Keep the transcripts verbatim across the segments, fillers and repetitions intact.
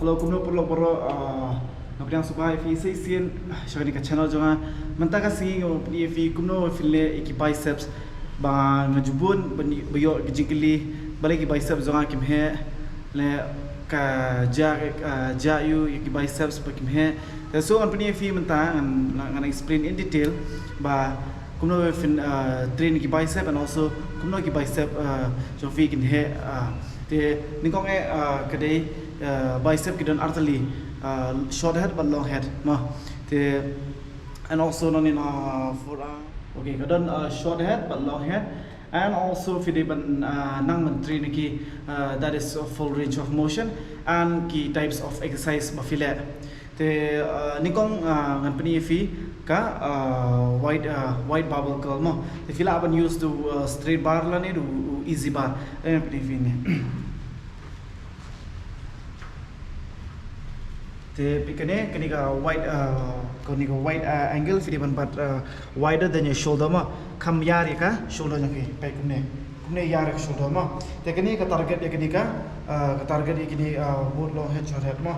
Hello, kumno paralok baroh, ah, nga pdiang sngewbha ïa phi sa shisien sha kane ka channel jong nga. Mynta ka sngi nga pyni ïa phi kumno phin leh ïa ki biceps ba nga ju bun ba ïoh ki jingkylli, balei ki biceps jong nga kim heh, leh ka jia, ah, jia aiu ïa ki biceps ba kim heh. Te so ngan pyni ïa phi mynta, ngan, ngan explain in detail ba kumno phin, ah, train ki bicep and also kumno ki bicep, ah, jong phi kin heh, ah, te nyngkong eh, ah, ka dei, ah, bicep ki don artylli, ah, short head bad long head mo. Te and also nangne na forearm. Okay, ka don, ah, short head bad long head. And also phi dei ban, ah, nang ban train ïa ki, ah, that is a full range of motion and ki types of exercise ba phi leh. Te, ah, nyngkong, ah, ngan pyni ïa phi ka, ah, wide, ah, wide barbell curl mo. Te phi lah ban use the, ah, straight bar lane the, the EZ bar. Te ngan pyni ïa phi ne. Te phi kane, kane ka wide, ah, kane ka wide, ah, angle phi dei ban bat, ah, wider than your shoulder mo. Kham ïar ïa ka shoulder jong phi. Peit kumne. Kumne ïar ïa ka shoulder mo. Te kane ka target ïa kane ka, ah, ka target ïa kane, ah, both long head, short head mo.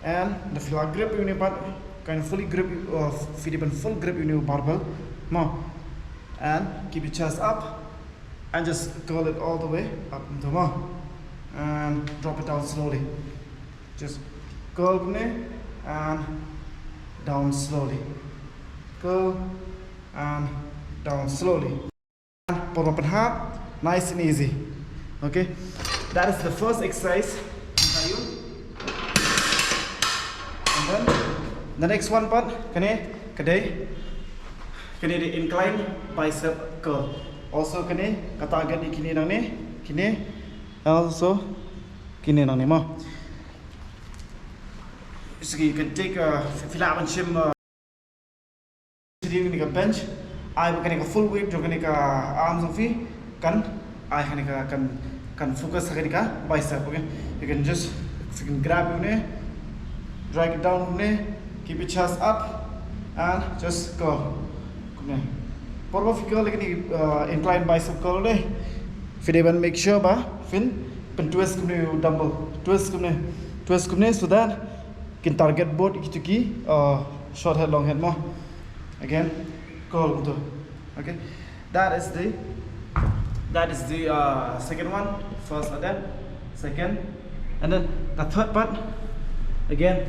And the phi lah grip ïa une pat, kan fully grip, uh, phi dei ban full grip ïa une barbell mo. And keep your chest up and just curl it all the way up into mo. And drop it down slowly. Just curl kumne and down slowly. Curl and down slowly. Por ba pynhap, nice and easy. Okay, that is the first exercise. And then the next one pat, kane ka dei, kane dei incline bicep curl. Also kane ka target ïa kine nangne, kine, also kine nangne mo. So you can take, uh, phi lah ban shim, uh, sdang kane ka bench, ai ba kane ka full weight jong kane ka arms jong phi kan, ai kane ka kan, kan focus ha kane ka bicep, okay? You can just, if you can grab ïa une, drag it down ïa une, keep your chest up and just curl. Kumne. Por ba phi curl ïa kane, uh, incline bicep curl ne, phi dei ban make sure ba phin pyn twist kumne u dumbbell, twist kumne, twist kumne, so that kin target both kito ki, uh, short head, long head mo. Again, curl kumto. Okay, that is the, that is the, uh, second one. First like that, second, and then the third part. Again,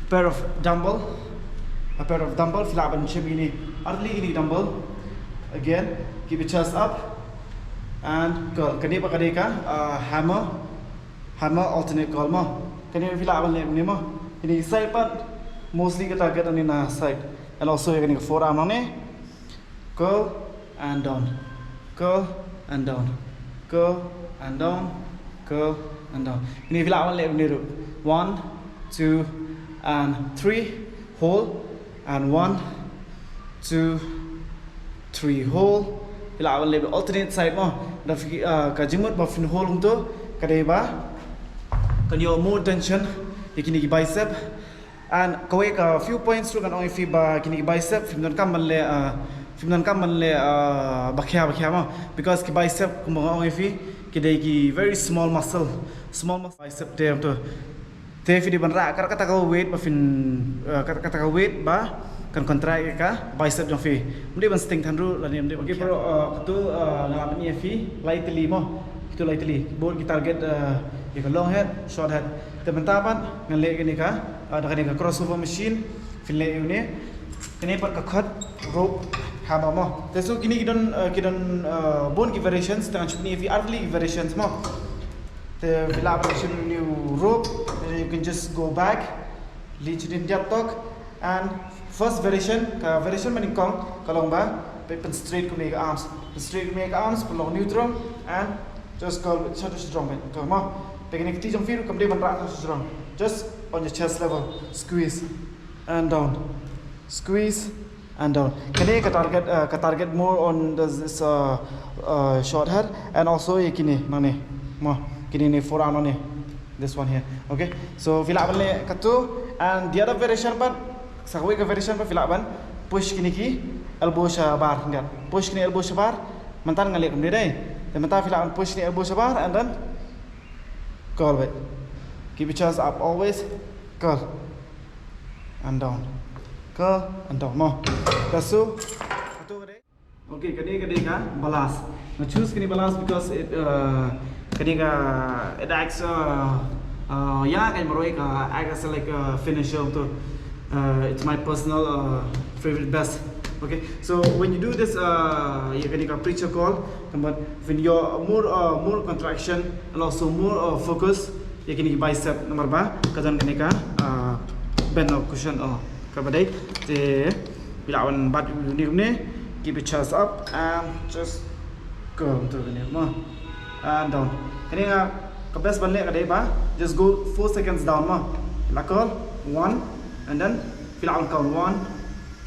pair of dumbbell, a pair of dumbbell. Phi lah ban shim ïa kine, artylli kine dumbbell. Again, keep your chest up and curl. Kane pat ka dei ka, uh, hammer, hammer alternate curl mo. Kane phi lah ban leh kumne mo. Kine side pat mostly ka target nangne na side. And also ïa kane ka forearm nangne. Curl and down. Curl and down. Curl and down. Curl and down. Kine phi lah ban leh kumne ruh. One, two, and three. Hold. And one, two, three. Hold. Phi lah ban leh alternate side mo. Da phi, ah, ka jingmut ba phin hold kumto ka dei ba kan ïoh more tension ïa kine ki bicep. And kawei ka few points ruh ngan ong ïa phi ba kine ki bicep phim donkam ban leh, ah, phim donkam ban leh, ah, ba khia ba khia mo. Because ki bicep kumba nga ong ïa phi ki dei ki very small muscle. Small muscle bicep te kumto. Te phi dei ban rah kat kata ka weight ba phin, eh, kat kata ka weight ba kan contract ïa ka bicep jong phi. Ym dei ban sting than ruh lane ym dei ban. Okay bro, eh, kito, eh, nga la pyni ïa phi lai tylli mo. Kito lai tylli. Both ki target, eh, ïa ka long head, short head. Te mynta pat ngan leh kane ka, eh, da kane ka crossover machine. Phin leh ïa une. Kane pat ka khot rope hammer mo. Te so kine ki don, eh, ki don, eh, bun ki variations, te ngan shu pyni ïa phi artylli ki variations mo. Te phi lah ban shim ïa une u rope, and you can just go back. Leit sha dien diat tok. And first variation, ka variation ba nyngkong ka long ba phi pyn straight kumne ka arms. Pyn straight kumne ka arms, pynlong neutral and just curl shato shajrong beit. Ka mo. Te kane ka kti jong phi ruh kam dei ban rah shato shajrong. Just on your chest level. Squeeze and down. Squeeze and down. Kane ka target, uh, ka target more on this, this, uh, uh, short head and also ïa kine nangne. Mo, kine ne forearm nangne. This one here. Okay. So phi lah ban leh kato and the other variation pat, sa kawei ka variation pat phi lah ban push kine ki elbow shabar, ngat. Push kine elbow shabar. Mynta nga leh kumne dei. Te mynta phi lah ban push kine elbow shabar and then curl beit. Keep your chest up always. Curl and down. Curl and down. Mo. That's so. Okay, ka dei, ka dei ka balance. Nga choose kane balance because it, uh, ka dei ka, it acts, uh, uh, yeah, ka marwei ka act as like a finisher to, uh, it's my personal, uh, favorite best. Okay, so when you do this, uh, ïa kane ka preacher curl, but when you're more, uh, more contraction and also more, uh, focus, ïa kine ki bicep namar ba ka don kane ka, uh, bend of cushion, oh, ka ba dei. Te phi lah ban bat ïa une, keep your chest up and just curl to kane mo. And down. Kane nga ka best ban leh ka dei ba just go four seconds down mo. La curl, one, and then phi lah ban count one,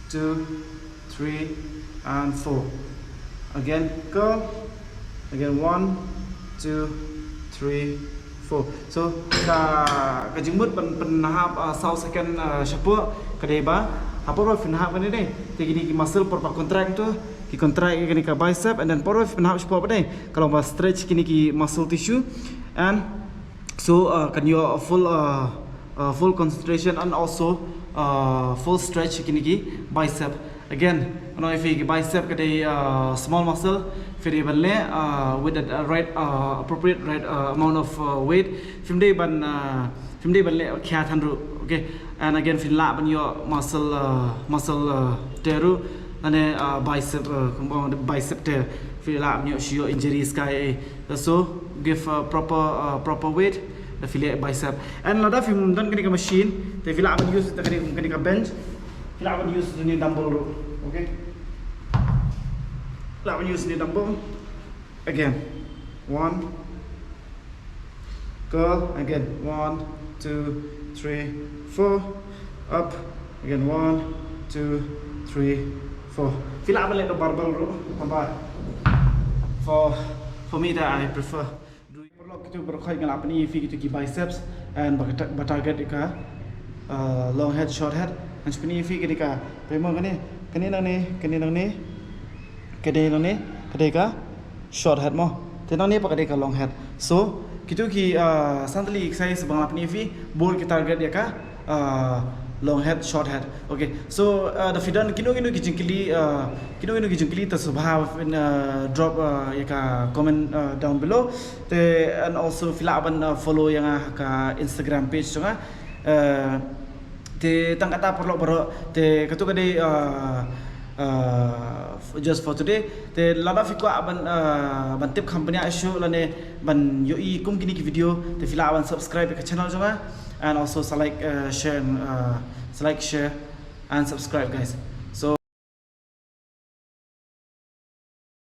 two, three, and four. Again, curl. Again, one, two, three, four. So ka, ka jingmut ban pynhap, uh, saw second, uh, shapoh ka dei ba ha por ba pynhap kane dei, te kine ki muscle por ba contract to, ki contract ïa kane ka bicep, and then por ba pynhap shapoh ba dei ka long ba stretch kine ki muscle tissue, and so, uh, kan ïoh a full, uh, uh, full concentration and also, uh, full stretch kine ki bicep. Again, you know, if ki bicep ka dei, uh, small muscle, phi dei ban leh, uh, with the, uh, right, uh, appropriate, right, uh, amount of, uh, weight. Phim dei ban, uh, phim dei ban leh khia than ruh. Okay. And again, phi lah ban ïoh muscle, uh, muscle, uh, tear ruh, lane, uh, bicep, uh, kumba bicep tear. Phi lah ban ïoh, shi ïoh injuries kai. So give, uh, proper, uh, proper weight da phi leh bicep. And lada phim don kane ka machine, te phi lah ban use da kane, kane ka bench. Phi lah ban use da kane dumbbell ruh. Okay. Lah ban use da kane dumbbell. Again. One. Curl. Again. One, two, three, four. Up. Again. One, two, three, four. Phi lah ban leh da barbell ruh. Bye. For, for me that I prefer. Paralok, kito baroh khoit nga la pyni ïa phi kito ki biceps and ba, ba target ïa ka, uh, long head, short head. Ngan sa pyni ïa phi kane ka, phi mo kane, kane nangne, kane nangne, kane nangne, ka dei ka short head mo. Te nangne pat ka dei ka long head. So kito ki, uh, san tylli ki exercise ba nga la pyni ïa phi, bun ki target ïa ka, uh, long head, short head. Okay. So, uh, da phi don kino kino ki jingkylli, uh, kino kino ki jingkylli, te sngewbha phin, uh, drop, uh, ïa ka comment, uh, down below. Te, and also phi lah ban, uh, follow ïa nga ha ka Instagram page jong nga. Uh, te tang kata paralok baroh, te kato ka dei, uh, uh, f-, just for today. Te lada phi kwah ban, uh, ban tip kham bniah shuh lane ban ïohi kum kine ki video, te phi lah ban subscribe ïa ka channel jong nga. And also sa like, uh, share, uh, sa like, share and subscribe, guys.